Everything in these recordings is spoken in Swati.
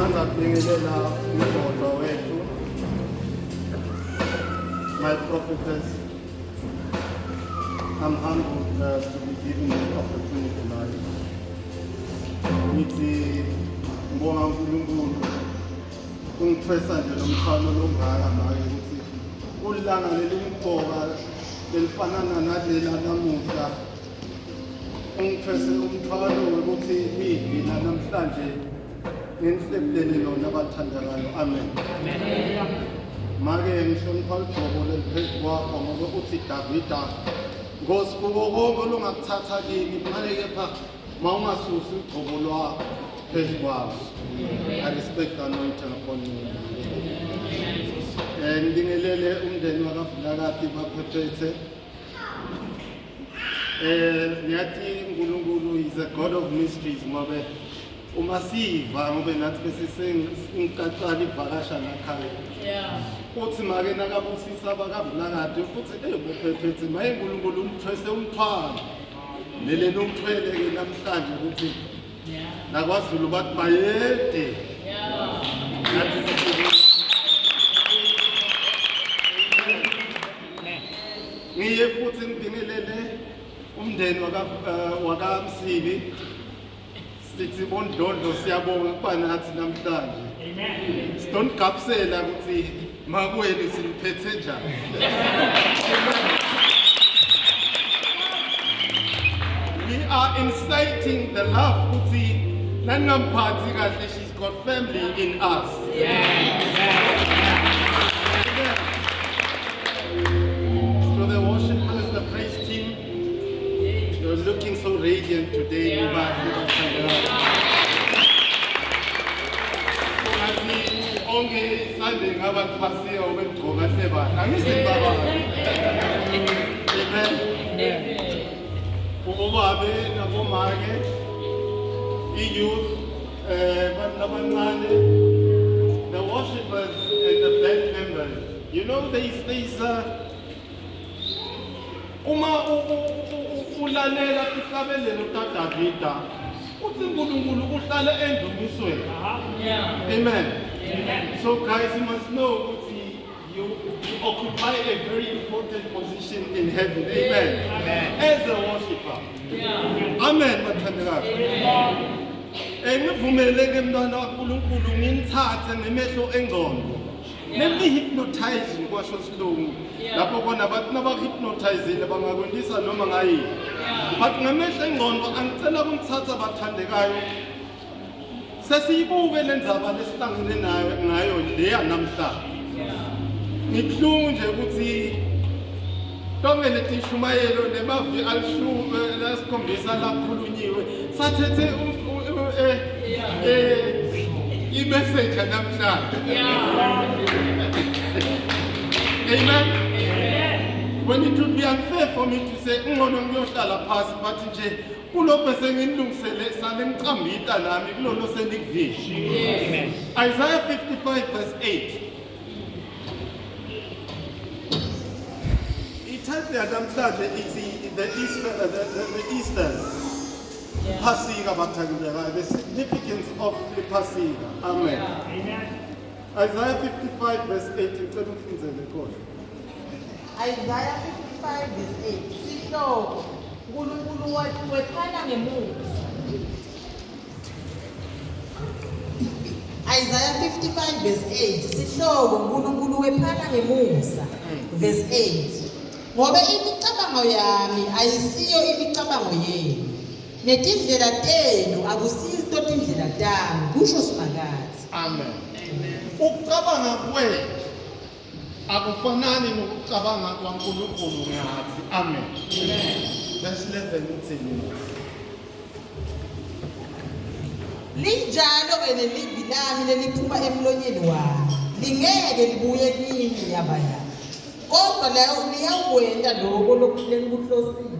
Ngithanda kubingelela umgodo wethu. My prophetess, I'm humbled to be given this opportunity tonight. Ngithi ngibonga uNkulunkulu ungithwesa nje lo mthwalo longaka make ukuthi kulilanga lelimqoka lelifanana nalela namuhla ungithwese umthwalo wokuthi livi namhlanje nginihlephulele lona abathandekayo. Amen. Make ngihlonipha ligcobo leliphezu kwakho ngoba uthi Davida Nkosi kuko konke olungakuthatha kimi mane kepha mawungasusi ugcobo lwakho phezu kwami. I respect the anointing upon you. Eh ngibingelele umndeni wakaVulakati baphephethe. Eh ngiyathi uNkulunkulu is a God of mysteries ngoba uma siva ngoba nathi bese sengicacala ivakasha lakhaya. Yeah. Uthi make nakabusisa abakavulakade futhi eh bophephethe maye uNkulunkulu umthwese umthwalo. Lele nomthwele ke namhlanje ukuthi nakwaZulu bathi bayede. Yeah. Nathi sithi Ngiye futhi ngibingelele umndeni waka eh, wakaMsibi sithi bondlondlo siyabonga kuba nathi namhlanje. Amen. Sidonigabusela ukuthi makwenu siniphethe njani. We are inciting the love ukuthi naningamphathi kahle she's got family in us. To the worshipers, the praise team, you're looking so radiant today. Nibahle bathandekayo. Ungathi onke Sunday ngaba kuphasiya ubegcoka hlebana. Angithi baba. Amen. Ubobabe nabomake, i-youth, eh bantu abancane, the worshipers and the band members. You know there is there is a uma ulalela ihlabelelo kaDavida uthi uNkulunkulu uhlala endumisweni. Amen. So guys you must know ukuthi you, you occupy a very important position in heaven. Amen. Amen. As a worshipper. Yeah. Amen bathandekayo. Eh ngivumele ke mntwana kaNkulunkulu nginithathe ngemehlo engqondo. Let me hypnotize you kwasho silungu. Lapho khona abantu nabahypnotizile bangakwendisa noma ngayini. But ngemehlo engqondo angicela kunithatha bathandekayo. Sesiyibuke le ndzaba lesihlangene nayo ngayo leya namhlanje. Ngibuhlungu nje ukuthi tonke letishumayelo nemavi alishume lasikhombisa lakhulunyiwe sathethe eh, eh, i-message namhlanje. Amen. When it would be unfair for me to say ngcono ngiyohlala phasi but nje kulokhu bese nginilungisele sale ngicambita nami kulolo senikuvishe. Isaiah 55 verse 8. Ititle yanamhlanje ithi the Easter the Easter Phasika bathandekayo the significance of the Phasika. Amen. Amen. Isaiah 55 verse 8 ngicela ungifundzele khona. Isaiah 55 verse 8 sihloko uNkulunkulu wephana ngemusa. Isaiah 55 verse 8 sihloko uNkulunkulu wephana ngemusa verse 8 ngoba imicabango yami ayisiyo imicabango yenu netindlela tenu akusizo tindlela tami kusho Simakadze. Amen. Ukucabanga kwethu akufanani nokucabanga kwaNkulunkulu ngathi. Amen. Verse 11 uthini? Linjalo ke nelivi lami leliphuma emlonyeni wami, lingeke libuye kimi yabayaba. Kodwa leyo liyawukwenta loko lengikuhlosile,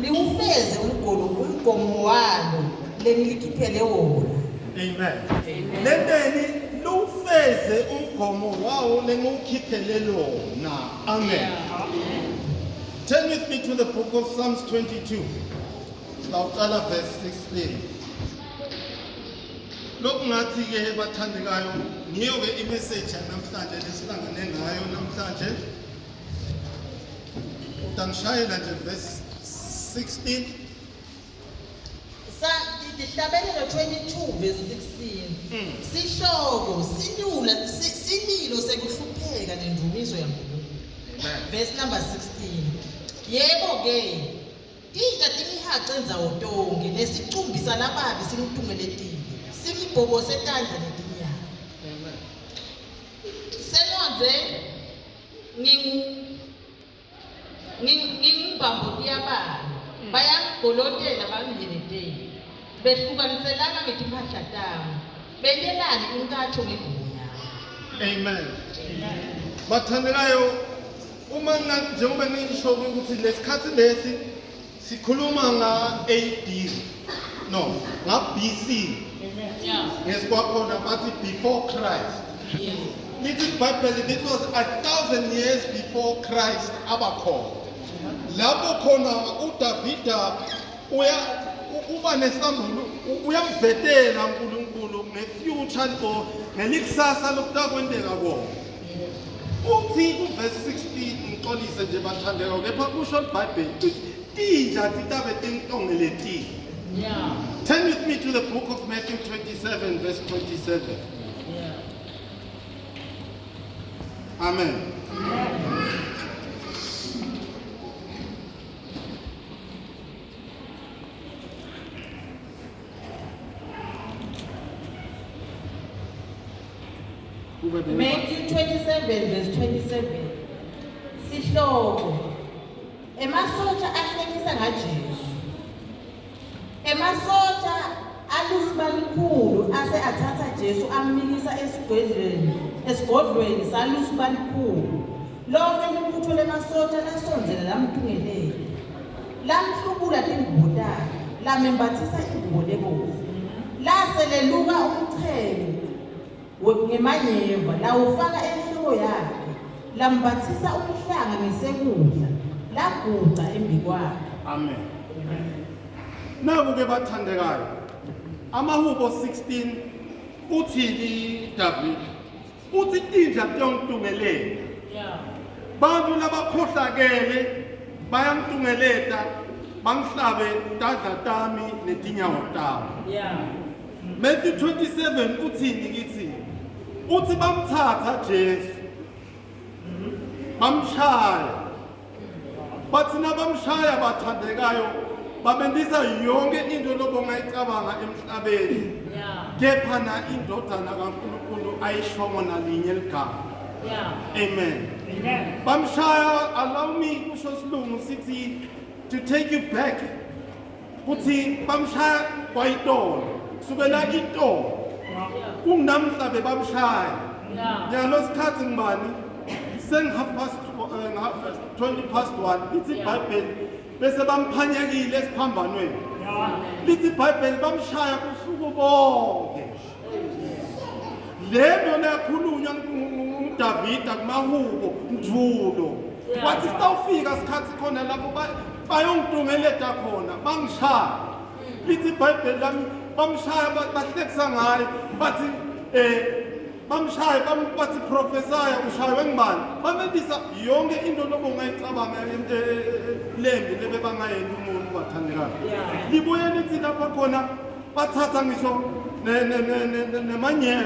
liwufeze umgolo umgomo walo lengilikhiphele wona. Amen. Lenteni luwufeze umgomo wawo lengiwukhiphele lona. Amen. Turn with me to the book of Psalms 22. Sawuqala verse 16. Lokungathi-ke bathandekayo ngiyo-ke imeseji yanamhlanje lesihlangane ngayo namhlanje. Utangishayela nje verse 16. Sa Tihlabelelo 22 verse 16. Sihloko silula sililo sekuhlupheka nendumiso yaNkulunkulu. Verse number 16. Yebo ke tinja tingihace ndzawo tonkhe nesicumbi salababi singitungeletile singibhobose tandla netinyawo. Amen. Senondze ngingu Ngingibambotiyabani, bayangigolotela bangiheletele. Behlukaniselana ngetimphahla tami, bentelani inkatho ngengubo yami. Amen. Bathandekayo, uma njengoba ngisho ukuthi lesikhathi lesi sikhuluma nga AD no nga BC ngesikwakhona bathi before Christ. Lithi iBhayibheli it was 1,000 years before Christ abakhona. Lapho khona uDavida uya uba nesambulo uyamvetela uNkulunkulu ngefuture or ngelikusasa lokutakwenteka kona. Uthi kuvesi 16 ngixolise nje bathandeka kepha kusho iBhayibheli uthi tinja titabe tingitongeletile. Yeah. Turn with me to the book of Matthew 27 verse 27. Yeah. Amen. Matthew 27 verse 27. Sihloko. Emasotja ahlekisa ngaJesu. Emasotja alusibalikhulu ase athatha Jesu ammikisa esigodlweni esigodlweni salusibalikhulu. Lonke libutho lemasotja lasondzela lamtungelela. Lamhlubula tingubo takhe, lamembatsisa ingubo lebovu. Lase leluka umchele ngemanyeva lawufaka enhloko yakhe, lambatsisa umhlanga ngesekudla, laguca embikwakhe. Amen. Naku ke bathandekayo. Amahubo 16 uthini David? Uthi tinja tiyongitungelela. Yeah. Bantu labakhohlakele bayangitungeleta bangihlabe tandla tami netinyawo tami. Yeah. Matthew 27 uthini kithi? Uthi bamthatha Jesu. Bamshaya. Bathi nabamshaya bathandekayo babendisa yonke into lobongayicabanga emhlabeni. Yeah. Kepha na indodana kaNkulunkulu ayishongo nalinye ligama. Yeah. Amen. Amen. Bamshaya allow me kusho silungu sithi to take you back kuthi bamshaya kwayitolo kusukela itolo kunginamhla bebamshaya nyalo sikhathi ngibani sengi-half past 20 past 1 lithi ibhayibheli bese bamphanyekile esiphambanweni lithi ibhayibheli bamshaya busuku bonke le nto leyakhulunywa nguDavida kumahubo ndulo wathi sitawufika sikhathi khona lapho bayongitungeleta khona bangishaya lithi ibhayibheli lami bamshaya bahlekisa ngaye bathi um bamshaya bathi profesaya ushaywe ngubani bamebisa yonke into lobo ungayicabanga lembi lebe bangayenza umuntu bathandekayo libuye lithi lapha khona bathatha ngisho nemanyeva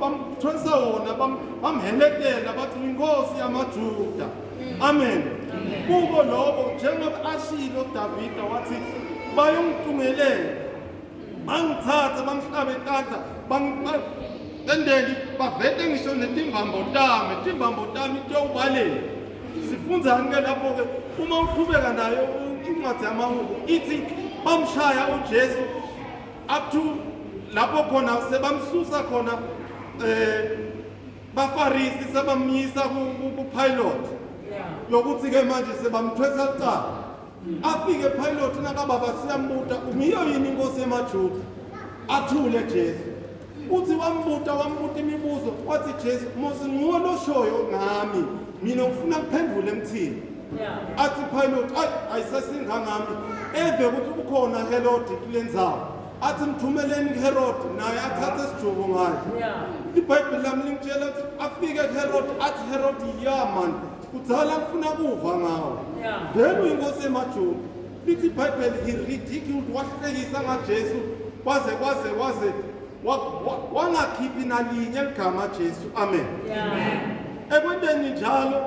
bamthwesa wona bamheletela bathi inkosi yamajuda amen kuko lokho njengoba ashilo uDavida wathi bayongitungelela bangithatha bangihlabe tandla bendeni bavete ngisho netimbambo tami timbambo tami tiyowubaleka sifundzani ke lapho-ke uma uqhubeka nayo incwadi yamahubo ithi bamshaya uJesu up to lapho khona sebamsusa khona eh bafarisi sebamyisa ku-pilot yokuthi ke manje sebamthwesa licala afike pilot nakababa siyambuta umiyo yini inkosi yemajuda athule Jesu uthi wambuta wambuta imibuzo wathi Jesu Mose nguwe loshoyo ngami mina ufuna kuphendule emthini athi pilot ayi ayisesingangami eve ukuthi ukhona Herod kulendzawo. Athi mthumeleni kuHerod naye athathe isijubo ngayo. IBhayibheli lami lingitshela ukuthi afike kuHerod athi Herod ya man kudzala ngifuna kuva ngawe. Vele uyinkosi yemaJuda. Lithi iBhayibheli he ridiculed wahlekisa ngaJesu kwaze kwaze kwaze wangakhiphi nalinye ligama Jesu. Amen. Ekwenteni njalo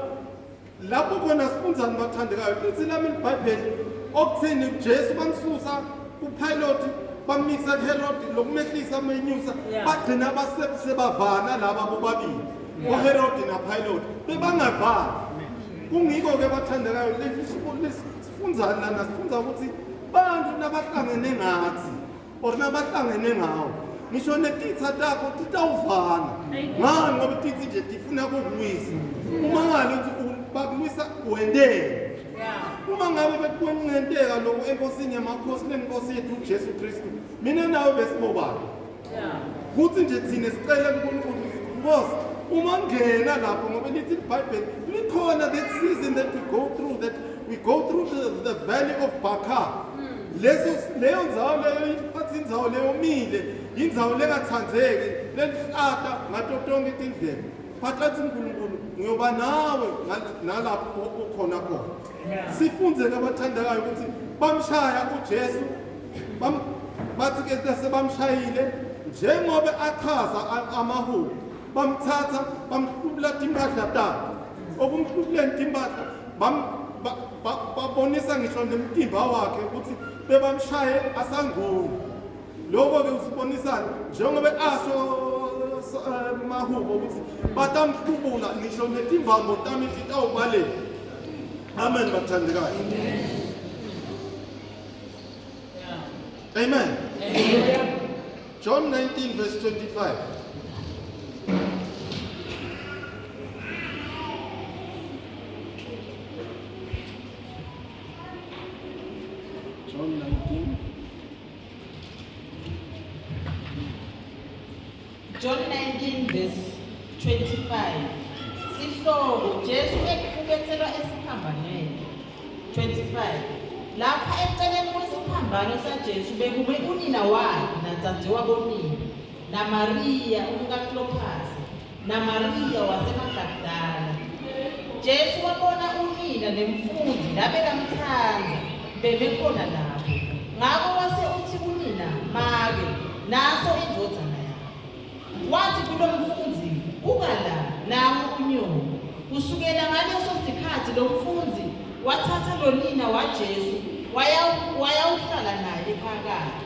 Lapho khona sifundzani bathandekayo lithi lami iBhayibheli okuthini uJesu bamsusa kuPilot bamikisa kuHerod lokumehlisa menyusa bagcina sebavana laba bobabili uHerod naPilot bebangavani kungiko ke bathandekayo sifundzani lana sifundza ukuthi bantu nabahlangene ngathi or nabahlangene ngawo ngisho netitha takho titawuvana ngani ngoba titsi nje tifuna kukuwisa uma ngale ukuthi bakuwisa wentele uma ngabe bekuncenteka lokhu enkosini yamakhosi nenkosi yethu uJesu Kristu mina nawe besibobani kuthi nje thina sicele kuNkulunkulu Nkosi uma ngena lapho ngoba lithi iBhayibheli likhona that season that we go through that we go through the, the valley of Baca leso leyo ndzawo leyo iphatha indzawo leyomile indzawo lengathandzeki lelihlata ngato tonke tindlela but athi uNkulunkulu ngiyoba nawe nalapho ukhona khona sifunze kabathandekayo ukuthi bamshaya uJesu bathi ke sebamshayile njengoba achaza amahubo bamthatha bamhlubula timpahla takhe okumhlubuleni timpahla babonisa ngisho nemtimba wakhe ukuthi bebamshaye asanguni lokho-ke usibonisani njengoba asho eh, mahubo ukuthi batamhlubula ngisho netimbambo tami titawubaleka amen bathandekayo amen John 19 verse 25 John 19 John 19 verse 25 Sihloko Jesu ekubethelwa esiphambanweni 25 Lapha eceleni kwesiphambano saJesu bekume unina wakhe nadzadzewabonina naMariya umkaKlophasi naMariya waseMagadala. Jesu wabona unina nemfundzi labekamtsandza beme khona lapho. Ngako wase utsi kunina, Make, naso indvodzana yakho. Watsi kulomfundzi, Buka la, nangu unyoko. Kusukela ngaleso sikhatsi lomfundzi watsatsa lonina waJesu wayawuhlala naye ekhaya kakhe.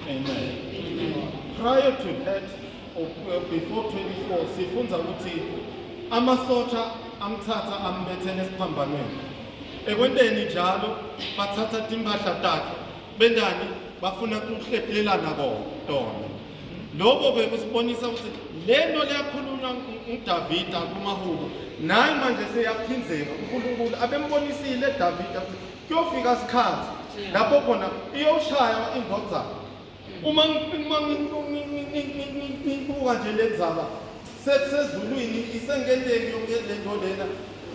Amen. Prior to that, or before 24, sifundza ukuthi amasosha amthatha ambethele esiphambanweni. Ekwenteni njalo bathatha timpahla takhe bendani bafuna kuhlephulelana tona. Lokho bekusibonisa ukuthi lento leyakhulunywa nguDavida kumahubo naye manje seyaphindzeka uNkulunkulu abembonisile Davida ukuthi kuyofika isikhathi lapho khona iyoshaywa indvodzana uma ngibuka nje le ndzaba sekusezulwini isengenteki yonke le nto lena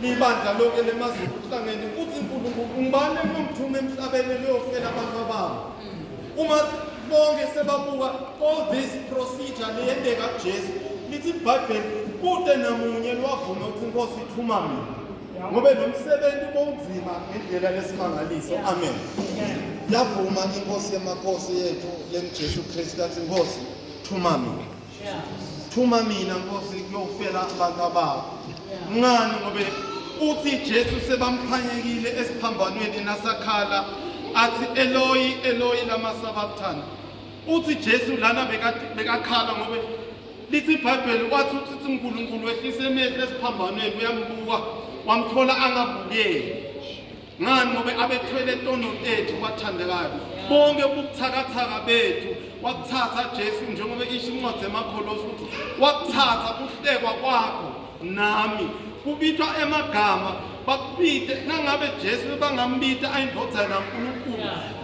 libandla lonke lemazulu kuhlangene kuthi uNkulunkulu ngibani engiyomthuma emhlabeni liyofela abantu abami uma bonke sebabuka all this procedure leyenteka kuJesu lithi iBhayibheli kude namunye lwavuma ukuthi inkosi ithuma mina ngoba lo msebenzi bowunzima ngendlela lesimangaliso amen yavuma inkosi yamakhosi yethu lenguJesu Kristu yathi inkosi thuma mina thuma mina nkosi kuyofela abantu abakho ngani ngobe uthi Jesu sebamphanyekile esiphambanweni nasakhala athi Eloyi Eloyi lama sabathani uthi Jesu lana bekakhala ngobe Lithi iBhayibheli wathi uthi uNkulunkulu wehlisa emehlo esiphambanweni uyambuka wamthola angabukeli. Ngani ngoba abethwele tono tethu bathandekayo. Bonke ubuthakathaka bethu wakuthatha Jesu njengoba isho incwadi yamaKholosi ukuthi wakuthatha kuhlekwa kwakho nami kubitwa emagama bakubite nangabe Jesu bangambita ayindvodzana kaNkulunkulu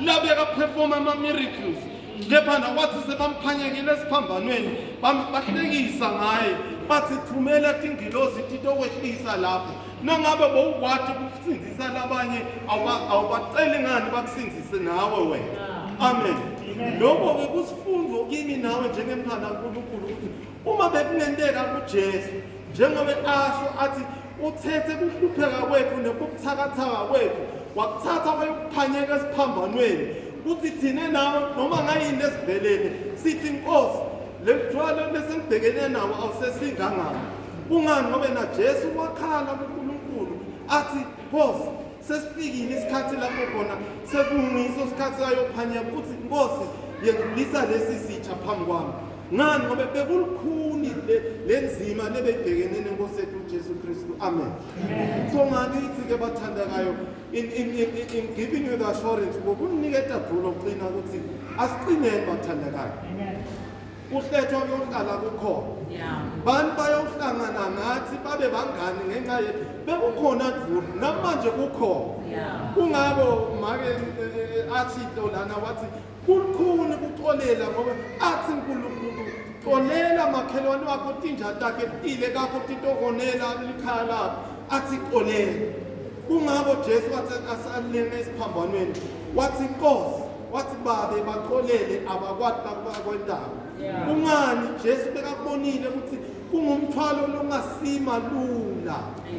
labeka perform ama miracles Kepha nakwathi sebamphanyekile esiphambanweni bahlekisa ngaye bathi thumela tingilozi titokwehlisa lapho nangabe bowukwati ukusindzisa labanye awubaceli ngani bakusindzise nawe wena amen. Lokho-ke kusifundo kimi nawe njengemntwana kaNkulunkulu ukuthi uma bekungenteka kuJesu njengoba asho athi uthethe kuhlupheka kwethu nokubuthakathaka kwethu wakuthatha wayokuphanyeka esiphambanweni kuthi thina nawe noma ngayini esivelele sithi Nkosi le mthwalo lesengibhekene nawo awusesingangani. Kungani? Ngoba naJesu wakhala kuNkulunkulu athi Nkosi sesifikile isikhathi lapho khona sekungiso isikhathi ayophanyeka uthi Nkosi yedlulisa lesi sitsha phambi kwami. Ngani? Ngoba bekulukhuni lenzima lebeyibhekene nenkosi yethu uJesu Kristu. Amen. So ngani ithi ke bathandekayo in giving you the assurance ngokuniketa dvulo qina ukuthi asiqineni bathandekayo. Kuhlethwa kuyohlala kukhona. Bantu bayohlangana ngathi babe bangani ngenxa yethu. Bekukhona dvulo namanje kukhona. Kungako make eh, athi lana wathi Kulukhuni kuxolela ngoba athi uNkulunkulu xolela makhelwane wakho tinja takhe tile kakho titokonela likhaya lakho athi xolela. Kungako Jesu wathi asalenge esiphambanweni wathi Nkosi wathi babe baxolele abakwati bakwentako. Kungani Jesu bekakubonile ukuthi kungumthwalo longasima lula.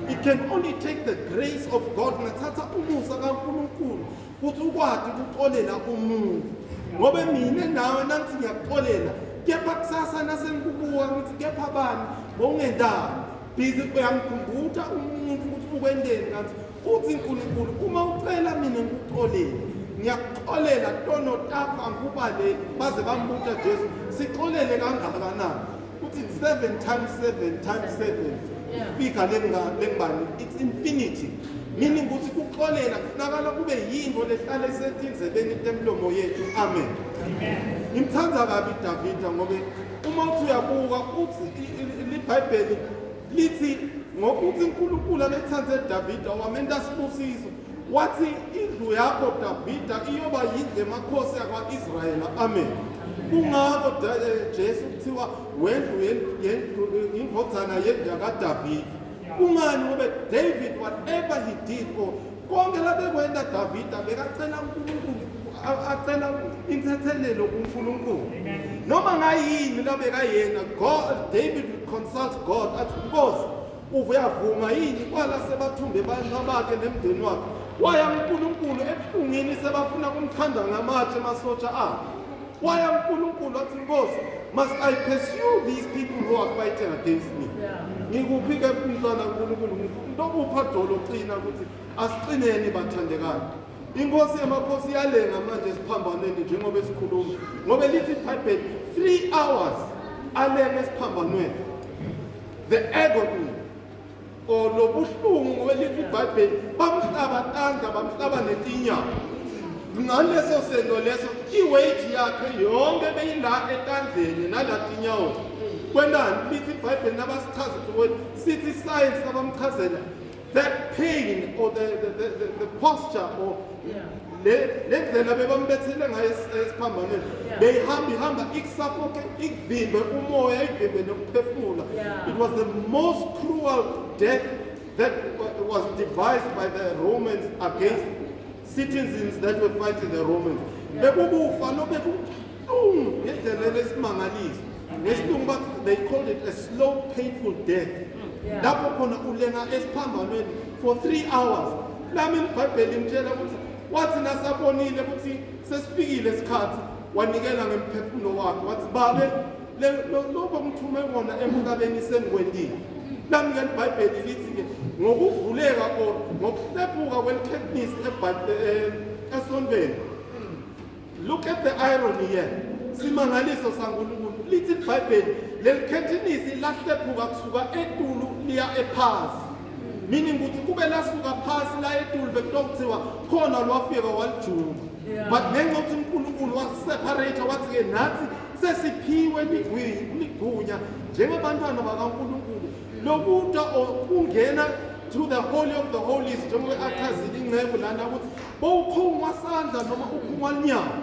It can only take the grace of God ngathatha umusa kaNkulunkulu Kuthi ukwati ukuxolela umuntu ngoba mina nawe nangithi ngiyakuxolela kepha kusasa nasengikubuka ngithi kepha bani bowungendani busy uyangikhumbuta umuntu ukuthi ukwendeni kanti uthi uNkulunkulu uma ucela mina ngikuxolele ngiyakuxolela tono takho angikubaleli baze bambuta Jesu sixolele kangakanani uthi 7 times 7 times 7 fika lengibani it's infinity meaning ukuthi kuxolela kufunakala kube yinto lehlala esetindlebeni temlomo yethu amen ngimthanda kabi Davida ngoba uma uthi uyabuka uthi libhayibheli lithi ngokuthi uNkulunkulu abethande Davida wamenta sibusiso wathi indlu yakho Davida iyoba yindlu emakhosi akwa-Israyeli amen kungakho eh, Jesu kuthiwa wendlu yendlu indvodzana yendlu yakaDavida kungani ngoba David whatever he did or konke labekwenta Davida bekacela uNkulunkulu acela inthethelelo kuNkulunkulu noma ngayini labekayena God David would consult God athi Nkosi Uyavuma yini kwala sebathumbe abantu abakhe nemndeni wakhe waya uNkulunkulu ebuhlungwini sebafuna kumkhanda ngamatshe emasotsha akhe waya uNkulunkulu wathi Nkosi must I pursue these people who are fighting against me ngikuphi ke mntwana uNkulunkulu ngintokupha dolo qina ukuthi asiqineni bathandekayo inkosi yamakhosi iyalenga manje esiphambanweni njengoba esikhuluma ngoba lithi iBhayibheli 3 hours alenga esiphambanweni the agony or lobuhlungu ngoba lithi iBhayibheli bamhlaba tandla bamhlaba netinyawo ngaleso sento leso iweight yakhe yonke beyila etandleni nala tinyawo kwentani lithi iBhayibheli nabasichaza ukuthi sithi science nabamchazela that pain or the, the, the, the, the posture or le le ndlela bebambethele ngayo esiphambanweni beyihamba ihamba ikusafoke ikuvimbe umoya ikuvimbe nokuphefumula it was the most cruel death that was devised by the Romans against citizens that were fighting the Romans bekukufa lobekubuhlungu ngendlela lesimangaliso ngesilungu bathi they called it a slow painful death lapho khona ulenga esiphambanweni for 3 hours lami iBhayibheli limtshela ukuthi wathi nasabonile ukuthi sesifikile isikhathi wanikela ngemphefumulo wakhe wathi babe lokho ngithume kona emhlabeni sengikwentile lami ke iBhayibheli lithi ke ngokuvuleka or ngokuhlephuka kwelikheknisi eh, esontweni Look at the irony here. Simangaliso saNkulunkulu lithi iBhayibheli lelikhethinisi lahlephuka kusuka etulu liya ephasi. Meaning ukuthi kube lasuka phasi la etulu bekutokuthiwa khona lwafika walijuba. But ngenxa yokuthi uNkulunkulu waseparate wathi ke nathi sesiphiwe ligunya njengabantwana bakaNkulunkulu lokuta kungena to the holy of the holies njengoba achazile inceku lana ukuthi bowukhungwa sandla noma ukhungwa lunyawo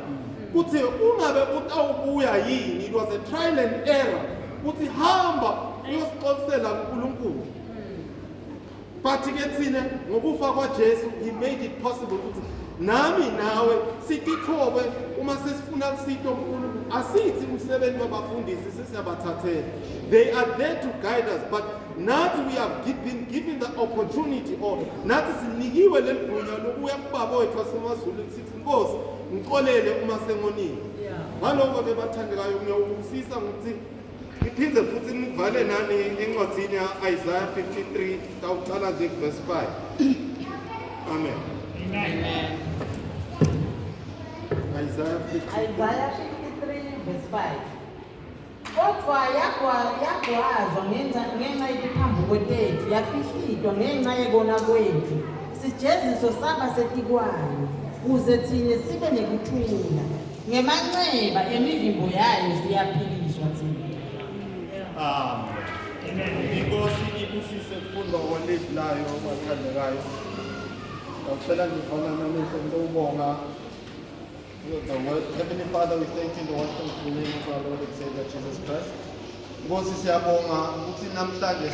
kuthi ungabe utawubuya yini it was a trial and error kuthi hamba uyosixolisela uNkulunkulu but ke thina ngokufa kwaJesu he made it possible ukuthi Nami nawe sitithobe uma sesifuna kusito uNkulunkulu. Asithi umsebenzi wabafundisi sesiyabathathela. They are there to guide us, but nathi we have been given the opportunity or nathi sinikiwe leli gunya lokuya kubaba wethu wasemazulwini sithi Nkosi ngixolele uma sengonile. Ngaloko-ke bathandekayo ngiyawubusisa ngokuthi ngiphinde futhi ngivale nani encwadini ya-Isaiah 53 tawuqala nje kuverse 5. Amen. Amen. Isaiah 53. Isaiah 53 verse 5. Kodwa yagwazwa ngenxa yephambuko tethu, yafihlitwa ngenxa yekona kwethu. Sijeziso saba setikwayo, kuze thina sibe nekuthula. Ngemanxeba emivimbo yayo siyaphiliswa thina. Amen. Inkosi ibusise kufundwa kwelivi layo bathandekayo. Ngicela ngivala namehlo ngiyobonga the word. Heavenly Father, we thank you in the wonderful name of our Lord and Savior Jesus Christ. Nkosi siyabonga ukuthi namhlanje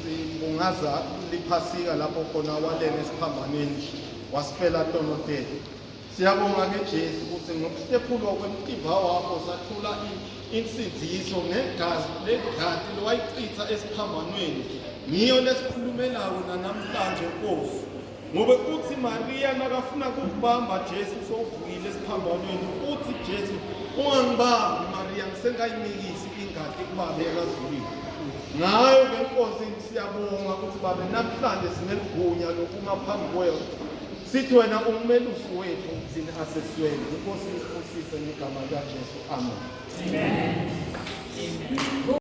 sibungaza liphasika lapho khona walele esiphambanweni wasifela tono tethu. Siyabonga ke Jesu ukuthi ngokuhlephulwa kwemtimba wakho sathula insindiso ngegazi legadi lowayichitha esiphambanweni. Ngiyo lesikhulumelayo nanamhlanje Nkosi. Ngoba uthi Maria nakafuna kukubamba Jesu sowuvukile esiphambanweni uthi Jesu ungangibambi Maria ngisengayimikisi ingadi kubabe ekazulwini. Ngayo ke Nkosi siyabonga ukuthi babe namhlanje sineligunya lokuma phambi kwethu. Sithi wena ungumelusi wethu thina aseswele. Inkosi isibusise ngegama likaJesu. Amen. Amen. Amen.